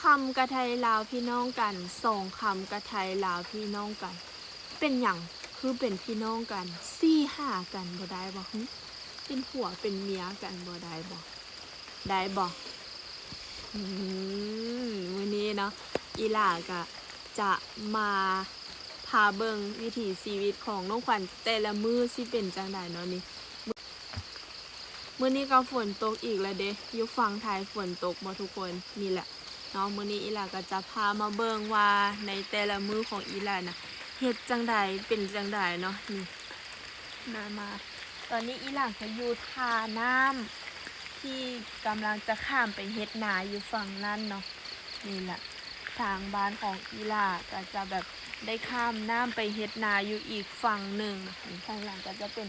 ຄຳກະໄທລາວພີ່ນ້ອງກັນ ສອງຄຳກະໄທລາວພີ່ນ້ອງກັນ ເປັນຫຍັງຄືເປັນພີ່ນ້ອງກັນ ຊີ້ຫາກັນບໍ່ໄດ້ບໍ່? ຫຶ ເປັນຜົວເປັນເມຍກັນບໍ່ໄດ້ບໍ່? ໄດ້ບໍ່? ອືມ ມື້ນີ້ເນາະ ອີ່ຫຼ້າກະຈະມາພາເບິ່ງວິຖີຊີວິດຂອງນ້ອງຂວັນແຕ່ລະມື້ຊິເປັນຈັ່ງໃດເນາະນີ້. ມື້ນີ້ກໍຝົນຕົກອີກແລ້ວເດ້ ຢູ່ຝັ່ງໄທຝົນຕົກບໍ່ທຸກຄົນ? ນີ້ແຫຼະເນາະ ມື້ນີ້ອີ່ຫຼ້າກໍຈະພາມາເບິ່ງວ່າໃນແຕ່ລະມື້ຂອງອີ່ຫຼ້ານະ ເຮັດຈັ່ງໃດ ເປັນຈັ່ງໃດເນາະ. ນີ້ ມາ ມາ ຕອນນີ້ອີ່ຫຼ້າກໍຢູ່ທ່ານ້ຳ ທີ່ກຳລັງຈະຂ້າມໄປເຮັດນາຢູ່ຝັ່ງນັ້ນເນາະ. ນີ້ແຫຼະ ທາງບ້ານຂອງອີ່ຫຼ້າກໍຈະແບບໄດ້ຂ້າມນ້ຳໄປເຮັດນາຢູ່ອີກຝັ່ງໜຶ່ງ. ນີ້ ທາງຫຼັງກໍຈະເປັນ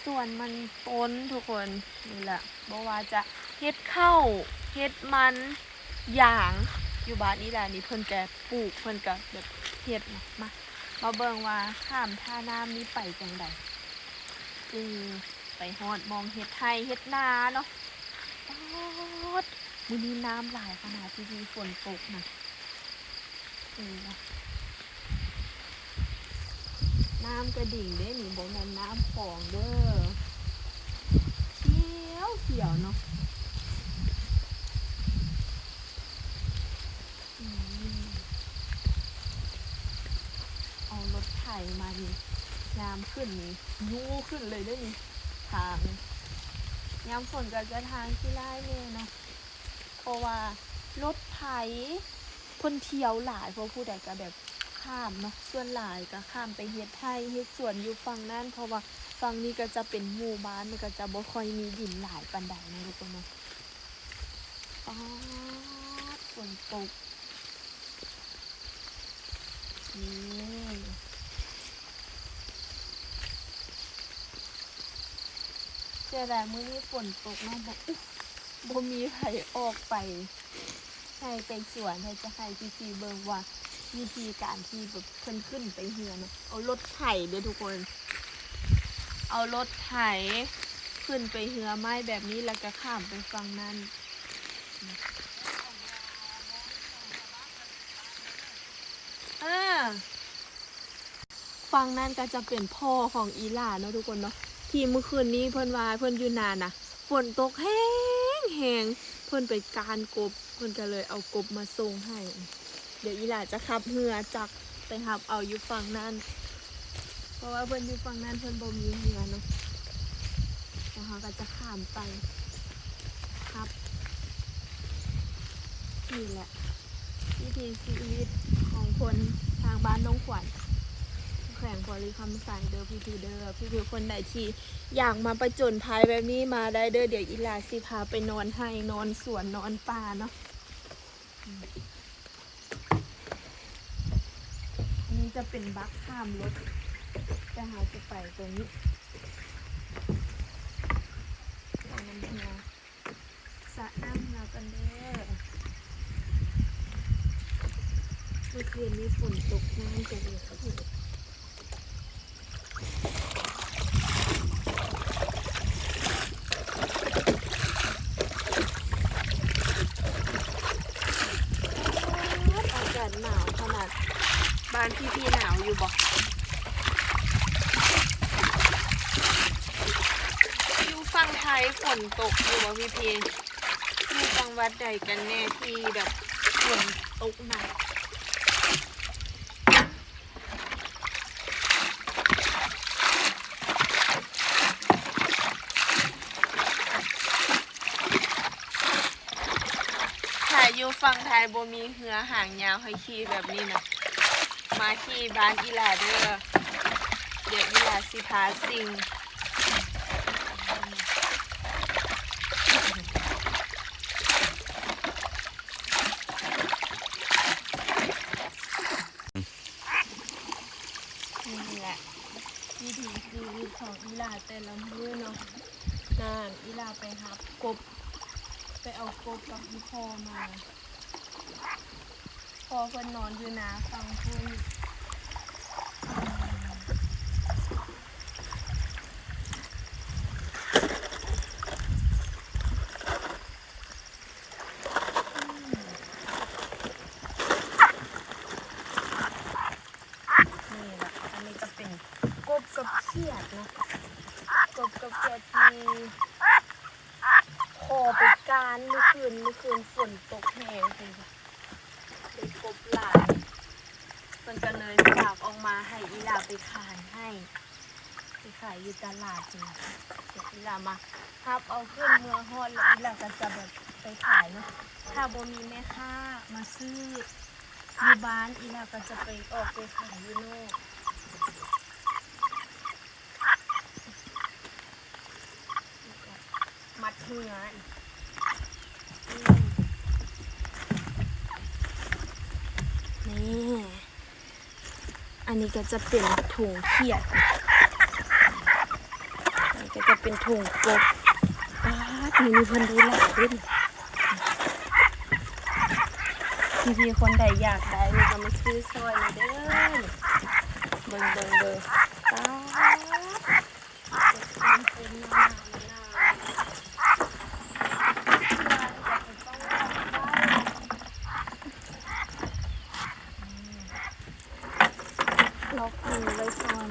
ສວນມັນຕົ້ນທຸກຄົນ. ນີ້ແຫຼະ ບໍ່ວ່າຈະເຮັດເຂົ້າ ເຮັດມັນ ຢາງ ຢູ່ບ້ານອີ່ຫຼ້ານີ້ເພິ່ນກະປູກ ເພິ່ນກະແບບເຮັດນະ. ມາ ມາເບິ່ງວ່າຂ້າມທ່ານ້ຳນີ້ໄປຈັ່ງໃດ ຈຶ່ງໄປຮອດໝ່ອງເຮັດໄຮ່ເຮັດນາເນາະ. ປາດ ມື້ນີ້ນ້ຳຫຼາຍຂະໜາດທີ່ມີຝົນຕົກນະ. ເອີ ນ້ຳກະດິງເດ້ນີ້ ບໍ່ແມ່ນນ້ຳຂອງເດີ. ຂຽວຂຽວເນາະ. ອືມ ເອົາລົດໄຖມານີ້ ຍາມຂຶ້ນນີ້ ຍູ້ຂຶ້ນເລີຍເດ້ນີ້ ທາງ. ຍາມຝົນກໍຈະທາງຂີ້ຮ້າຍແດ່ເນາະ ເພາະວ່າລົດໄຖເພິ່ນທ່ຽວຫຼາຍ ເພາະຜູ້ໃດກໍແບບຂ້າມເນາະ ສ່ວນຫຼາຍກໍຂ້າມໄປເຮັດໄຮ່ເຮັດສວນຢູ່ຝັ່ງນັ້ນ ເພາະວ່າຝັ່ງນີ້ກໍຈະເປັນໝູ່ບ້ານ ມັນກໍຈະບໍ່ຄ່ອຍມີດິນຫຼາຍປານໃດເນາະທຸກຄົນເນາະ. ປາດ ຝົນຕົກ ນີ້ ເສຍດາຍມື້ນີ້ຝົນຕົກເນາະ ບໍ່ ອຸ ບໍ່ມີໃຜອອກໄປໄຮ່ໄປສວນ. ໃຫ້ຈະໃຫ້ພີ່ໆເບິ່ງວ່າວິທີການທີ່ແບບເພິ່ນຂຶ້ນໄປເຮືອເນາະ ເອົາລົດໄຖເດີທຸກຄົນ ເອົາລົດໄຖຂຶ້ນໄປເຮືອໄມ້ແບບນີ້ ແລ້ວກະຂ້າມໄປຝັ່ງນັ້ນ. ເອີ ຝັ່ງນັ້ນກໍຈະເປັນພໍ່ຂອງອີ່ຫຼ້າເນາະທຸກຄົນເນາະ ທີ່ມື້ຄືນນີ້ເພິ່ນວ່າເພິ່ນຢູ່ນານະ ຝົນຕົກແຮງໆ ເພິ່ນໄປກ້ານກົບ ເພິ່ນກໍເລີຍເອົາກົບມາສົ່ງໃຫ້. ດຽວອີ່ຫຼ້າຈະຂັບເຮືອຈັກໄປຮັບເອົາຢູ່ຝັ່ງນັ້ນ ເພາະວ່າເພິ່ນຢູ່ຝັ່ງນັ້ນເພິ່ນບໍ່ມີເຮືອເນາະ ແລ້ວເຮົາກໍຈະຂ້າມໄປຮັບ. ນີ້ແຫຼະ ວິຖີຊີວິດຂອງຄົນທາງບ້ານໜອງຂວັນ ແຂວງບໍລິຄຳໄຊເດີພີ່ໆເດີ. ພີ່ໆຄົນໃດທີ່ຢາກມາປະຈົນໄພແບບນີ້ ມາໄດ້ເດີ. ດຽວອີ່ຫຼ້າຊິພາໄປນອນໄຮ່ນອນສວນນອນປ່າເນາະ. ອັນນີ້ຈະເປັນບັກຂ້າມລົດ ແຕ່ເຮົາຈະໄປຕົງນີ້ ໄປນຳເຮືອ ສະນ້ຳເຮືອກັນເດີ. ເມື່ອຄືນນີ້ຝົນຕົກ ນ້ຳກະເລີຍຂຶ້ນ. ອາກາດໜາວຂະໜາດ ບ້ານພີ່ໆໜາວຢູ່ບໍ່? ຢູ່ຝັ່ງໄທຝົນຕົກຢູ່ບໍ່ພີ່ໆ? ຢູ່ຈັງຫວັດໃດກັນແນ່ທີ່ແບບຝົນຕົກໜັກ? ຖ້າຢູ່ຝັ່ງໄທບໍ່ມີເຮືອຫາງຍາວໃຫ້ຂີ່ແບບນີ້ນະ ມາຂີ່ບ້ານອີ່ຫຼ້າເດີ. ດຽວອີ່ຫຼ້າຊິພາຊິງ. ນີ້ແຫຼະ ວິຖີຊີວິດຂອງອີ່ຫຼ້າແຕ່ລະມື້ເນາະ. ນັ້ນ ອີ່ຫຼ້າໄປຮັບກົບ ໄປເອົາກົບກັບອີ່ພໍ່ມາ. ພໍ່ເພິ່ນນອນຢູ່ນາຝັ່ງພຸ້ນ. ອືມ ຂໍໄປການມື້ຄືນ, ມື້ຄືນຝົນຕົກແຮງ ເພິ່ນໄດ້ກົບຫຼາຍ ເພິ່ນກໍເລີຍຝາກອອກມາໃຫ້ອີ່ຫຼ້າໄປຂາຍໃຫ້ ໄປຂາຍຢູ່ຕະຫຼາດພຸ້ນ. ດຽວອີ່ຫຼ້າມາຮັບເອົາຂຶ້ນເມືອຮອດ ແລ້ວອີ່ຫຼ້າກໍຈະແບບໄປຂາຍເນາະ. ຖ້າບໍ່ມີແມ່ຄ້າມາຊື້ຢູ່ບ້ານ ອີ່ຫຼ້າກໍຈະໄປ ອອກໄປຂາຍຢູ່ນອກ. ມັດເຮືອ ນີ້ ອັນນີ້ກໍຈະເປັນຖົງຂຽດ ອັນນີ້ກໍຈະເປັນຖົງກົບ. ປາດ ມື້ນີ້ເພິ່ນໄດ້ຫຼາຍເດ້. ພີ່ໆຄົນໃດຢາກໄດ້ນີ້ກໍມາຊື້ຊ່ອຍນີ້ເດີ. ເບິ່ງໆໆ ປາດ. ລັອກມືໄວ້ກ່ອນ.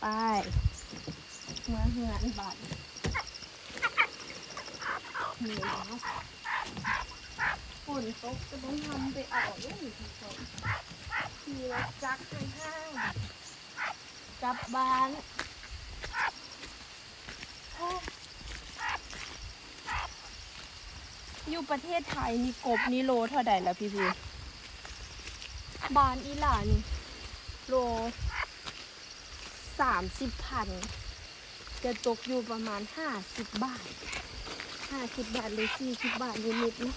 ໄປ ເມືອເຮືອນບາດນີ້. ນີ້ເນາະ ຝົນຕົກກໍບໍ່ທຳໄປເອົາເດ້ ຂີ່ລົດຈັກໄປຫ້າງ ກັບບ້ານ. ຢູ່ປະເທດໄທນີ້ ກົບນີ້ໂລເທົ່າໃດລະພີ່ໆ? ບ້ານອີ່ຫຼ້ານີ້ ໂລສາມສິບພັນ ຈະຕົກຢູ່ປະມານຫ້າສິບບາດ ຫ້າສິບບາດ ຫຼື ສີ່ສິບບາດນິດໆເນາະ.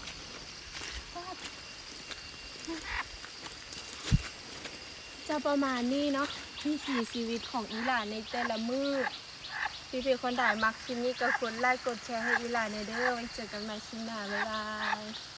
ຈະປະມານນີ້ເນາະ ວິຖີຊີວິດຂອງອີ່ຫຼ້າໃນແຕ່ລະມື້. ພີ່ໆຄົນໃດມັກຄລິບນີ້ກໍກົດໄລກົດແຊໃຫ້ອີ່ຫຼ້າແດ່ເດີ. ໄວ້ເຈີກັນໃໝ່ຄລິບໜ້າ ບາຍບາຍ.